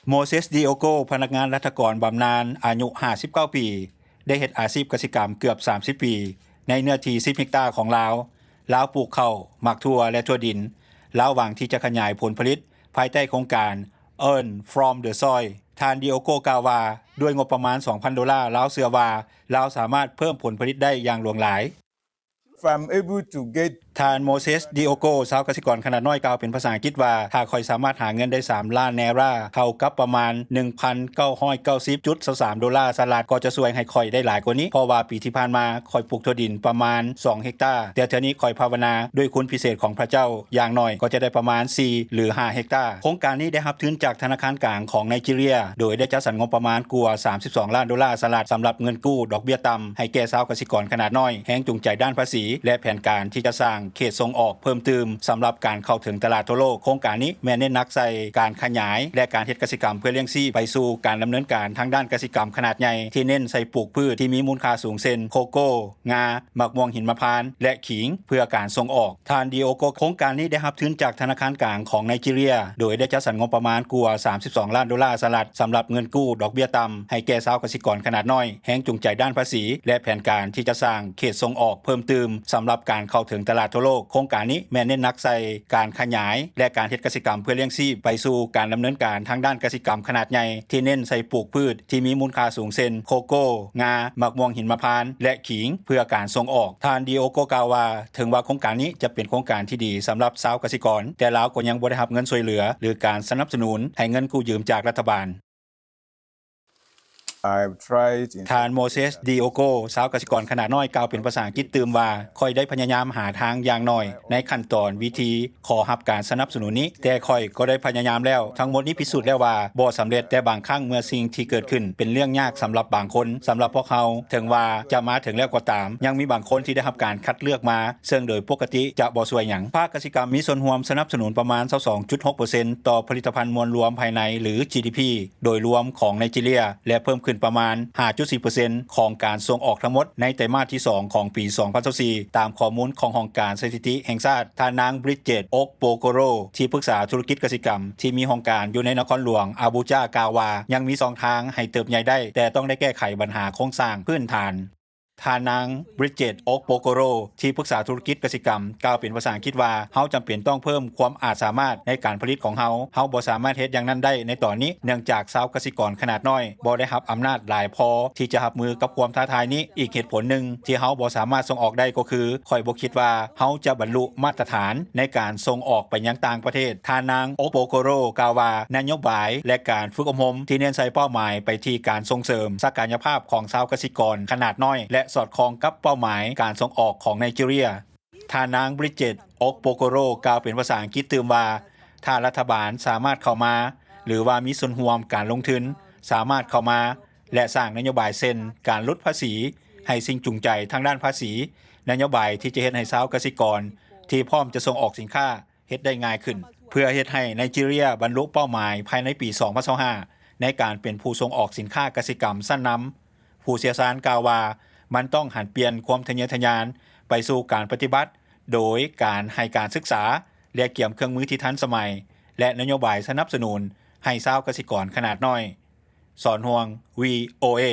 ໂມເຊສ ດີໂອໂກ ພະນັກງານລັດຖະກອນບຳນານ ອາຍຸຫ້າສິບເກົ້າປີ ໄດ້ເຮັດອາຊີບກະສິກຳເກືອບສາມສິບປີ ໃນເນື້ອທີ່ສິບເຮັກຕາຂອງລາວ. ລາວປູກເຂົ້າ, ໝາກຖົ່ວ ແລະ ຖົ່ວດິນ. ລາວຫວັງທີ່ຈະຂະຫຍາຍຜົນຜະລິດພາຍໃຕ້ໂຄງການ Earn from the Soil. ທ່ານ ດີໂອໂກ ກ່າວວ່າ ດ້ວຍງົບປະມານສອງພັນໂດລາ, ລາວເຊື່ອວ່າລາວສາມາດເພີ່ມຜົນຜະລິດໄດ້ຢ່າງຫຼວງຫຼາຍ. If I'm able to get ທ່ານ ໂມເຊສ ດີໂອໂກ ຊາວກະສິກອນຂະໜາດນ້ອຍ ກ່າວເປັນພາສາອັງກິດວ່າ ຖ້າຂ້ອຍສາມາດຫາເງິນໄດ້ສາມລ້ານແນຣາ ເທົ່າກັບປະມານໜຶ່ງພັນເກົ້າຮ້ອຍເກົ້າສິບຈຸດຊາວສາມໂດລາສະຫະລັດ ກໍຈະຊ່ວຍໃຫ້ຂ້ອຍໄດ້ຫຼາຍກວ່ານີ້, ເພາະວ່າປີທີ່ຜ່ານມາ ຂ້ອຍປູກຖົ່ວດິນປະມານສອງເຮັກຕາ, ແຕ່ເທື່ອນີ້ຂ້ອຍພາວະນາດ້ວຍຄຸນພິເສດຂອງພະເຈົ້າ, ຢ່າງໜ້ອຍກໍຈະໄດ້ປະມານສີ່ ຫຼື ຫ້າເຮັກຕາ. ໂຄງການນີ້ໄດ້ຮັບທຶນຈາກທະນາຄານກາງຂອງໄນຈີເຣຍ ໂດຍໄດ້ຈັດສັນງົບປະມານກວ່າສາມສິບສອງລ້ານໂດລາສະຫະລັດ ສຳລັບເງິນກູ້ດອກເບ້ຍຕ່ຳໃຫ້ແກ່ຊາວກະສິກອນຂະໜາດນ້ອຍ, ແຮງຈູງໃຈດ້ານພາສີ ແລະ ແຜນການທີ່ຈະສ້າງເຂດສົ່ງອອກເພີ່ມຕື່ມສຳລັບການເຂົ້າເຖິງຕະຫຼາດທົ່ວໂລກ. ໂຄງການນີ້ແມ່ນເນັ້ນໜັກໃສ່ການຂະຫຍາຍ ແລະ ການເຮັດກະສິກຳເພື່ອລ້ຽງຊີບ ໄປສູ່ການດຳເນີນການທາງດ້ານກະສິກຳຂະໜາດໃຫຍ່ ທີ່ເນັ້ນໃສ່ປູກພືດທີ່ມີມູນຄ່າສູງ ເຊັ່ນ ໂຄໂກ້, ງາ, ໝາກມ່ວງຫິມມະພານ ແລະ ຂີງ ເພື່ອການສົ່ງອອກ. ທ່ານ ດີໂອໂກ ໂຄງການນີ້ໄດ້ຮັບທຶນຈາກທະນາຄານກາງຂອງໄນຈີເຣຍ ໂດຍໄດ້ຈັດສັນງົບປະມານກວ່າສາມສິບສອງລ້ານໂດລາສະຫະລັດ ສຳລັບເງິນກູ້ດອກເບ້ຍຕ່ຳໃຫ້ແກ່ຊາວກະສິກອນຂະໜາດນ້ອຍ, ແຮງຈູງໃຈດ້ານພາສີ ແລະ ແຜນການທີ່ຈະສ້າງເຂດສົ່ງອອກເພີ່ມຕື່ມສຳລັບການເຂົ້າເຖິງຕະຫຼາດທົ່ວໂລກ. ໂຄງການນີ້ແມ່ນເນັ້ນໜັກໃສ່ການຂະຫຍາຍ ແລະ ການເຮັດກະສິກຳເພື່ອລ້ຽງຊີບ ໄປສູ່ການດຳເນີນການທາງດ້ານກະສິກຳຂະໜາດໃຫຍ່ ທີ່ເນັ້ນໃສ່ປູກພືດທີ່ມີມູນຄ່າສູງ ເຊັ່ນ ໂຄໂກ້, ງາ, ໝາກມ່ວງຫິມມະພານ ແລະ ຂີງ ເພື່ອການສົ່ງອອກ. ທ່ານ ດີໂອໂກ ກ່າວວ່າ ເຖິງວ່າໂຄງການນີ້ຈະເປັນໂຄງການທີ່ດີສຳລັບຊາວກະສິກອນ, ແຕ່ລາວກໍຍັງບໍ່ໄດ້ຮັບເງິນຊ່ວຍເຫຼືອ ຫຼື ການສະໜັບສະໜູນໃຫ້ເງິນກູ້ຢືມຈາກລັດຖະບານ. I've tried in ທ່ານ ໂມເຊສ ດີໂອໂກ ຊາວກະສິກອນຂະໜາດນ້ອຍ ກ່າວເປັນພາສາອັງກິດຕື່ມວ່າ, ຂ້ອຍໄດ້ພະຍາຍາມຫາທາງຢ່າງໜ້ອຍໃນຂັ້ນຕອນວິທີ ຂໍຮັບການສະໜັບສະໜູນນີ້, ແຕ່ຂ້ອຍກໍໄດ້ພະຍາຍາມແລ້ວ. ທັງໝົດນີ້ພິສູດແລ້ວວ່າບໍ່ສຳເລັດ, ແຕ່ບາງຄັ້ງເມື່ອສິ່ງທີ່ເກີດຂຶ້ນເປັນເລື່ອງຍາກສຳລັບບາງຄົນ, ສຳລັບພວກເຮົາ, ເຖິງວ່າຈະມາເຖິງແລ້ວກໍຕາມ, ຍັງມີບາງຄົນທີ່ໄດ້ຮັບການຄັດເລືອກມາ, ເຊິ່ງໂດຍປົກກະຕິຈະບໍ່ຊ່ວຍຫຍັງ. ພາກກະສິກຳມີສ່ວນຮ່ວມສະໜັບສະໜູນປະມານຊາວສອງຈຸດຫົກເປີເຊັນ ຕໍ່ຜະລິດຕະພັນມວນລວມພາຍໃນ ຫຼື ຈີດີພີ ໂດຍລວມຂອງໄນຈີເຣຍ ແລະ ເພີ່ມຂຶ້ນປະມານຫ້າຈຸດສີ່ເປີເຊັນ ຂອງການສົ່ງອອກທັງໝົດໃນໄຕມາດທີສອງຂອງປີສອງພັນຊາວສີ່ ຕາມຂໍ້ມູນຂອງຫ້ອງການສະຖິຕິແຫ່ງຊາດ. ທ່ານນາງ ບຣິດເຈັດ ໂອກໂປໂກໂຣ ທີ່ປຶກສາທຸລະກິດກະສິກຳ ທີ່ມີຫ້ອງການຢູ່ໃນນະຄອນຫຼວງອາບູຈາ ກ່າວວ່າ ຍັງມີຊ່ອງທາງໃຫ້ເຕີບໃຫຍ່ໄດ້, ແຕ່ຕ້ອງໄດ້ແກ້ໄຂບັນຫາໂຄງສ້າງພື້ນຖານ. ທ່ານນາງ ບຣິດເຈັດ ໂອກໂປໂກໂຣ ທີ່ປຶກສາທຸລະກິດກະສິກຳ ກ່າວເປັນພາສາອັງກິດວ່າ, ເຮົາຈຳເປັນຕ້ອງເພີ່ມຄວາມອາດສາມາດໃນການຜະລິດຂອງເຮົາ. ເຮົາບໍ່ສາມາດເຮັດຢ່າງນັ້ນໄດ້ໃນຕອນນີ້, ເນື່ອງຈາກຊາວກະສິກອນຂະໜາດນ້ອຍບໍ່ໄດ້ຮັບອຳນາດຫຼາຍພໍທີ່ຈະຮັບມືກັບຄວາມທ້າທາຍນີ້. ອີກເຫດຜົນໜຶ່ງທີ່ເຮົາບໍ່ສາມາດສົ່ງອອກໄດ້ກໍຄື, ຂ້ອຍບໍ່ຄິດວ່າເຮົາຈະບັນລຸມາດຕະຖານໃນການສົ່ງອອກໄປຍັງຕ່າງປະເທດ. ທ່ານນາງ ໂອກໂປໂກໂຣ ກ່າວວ່າ, ນະໂຍບາຍ ແລະ ການຝຶກອົບຮົມທີ່ເນັ້ນໃສ່ເປົ້າໝາຍໄປທີ່ການສົ່ງເສີມສັກກະຍະພາບຂອງຊາວກະສິກອນຂະໜາດນ້ອຍ ແລະ ສອດຄ່ອງກັບເປົ້າໝາຍການສົ່ງອອກຂອງໄນຈີເຣຍ. ທ່ານນາງ ບຣິດເຈັດ ໂອກໂປໂກໂຣ ກ່າວເປັນພາສາອັງກິດຕື່ມວ່າ, ຖ້າລັດຖະບານສາມາດເຂົ້າມາ ຫຼືວ່າມີສ່ວນຮ່ວມການລົງທຶນ ສາມາດເຂົ້າມາ ແລະ ສ້າງນະໂຍບາຍເຊັ່ນ ການຫຼຸດພາສີໃຫ້ສິ່ງຈູງໃຈທາງດ້ານພາສີ, ນະໂຍບາຍທີ່ຈະເຮັດໃຫ້ຊາວກະສິກອນທີ່ພ້ອມຈະສົ່ງອອກສິນຄ້າ ເຮັດໄດ້ງ່າຍຂຶ້ນ. ເພື່ອເຮັດໃຫ້ໄນຈີເຣຍບັນລຸເປົ້າໝາຍພາຍໃນປີສອງພັນຊາວຫ້າ ໃນການເປັນຜູ້ສົ່ງອອກສິນຄ້າກະສິກຳຊັ້ນນຳ, ຜູ້ຊ່ຽວຊານກ່າວວ່າ ມັນຕ້ອງຫັນປ່ຽນຄວາມທະເຍີທະຍານໄປສູ່ການປະຕິບັດ ໂດຍການໃຫ້ການສຶກສາ ແລະ ກຽມເຄື່ອງມືທີ່ທັນສະໄໝ ແລະ ນະໂຍບາຍສະໜັບສະໜູນໃຫ້ຊາວກະສິກອນຂະໜາດນ້ອຍ. ສອນຮ່ວງ ວີໂອເອ.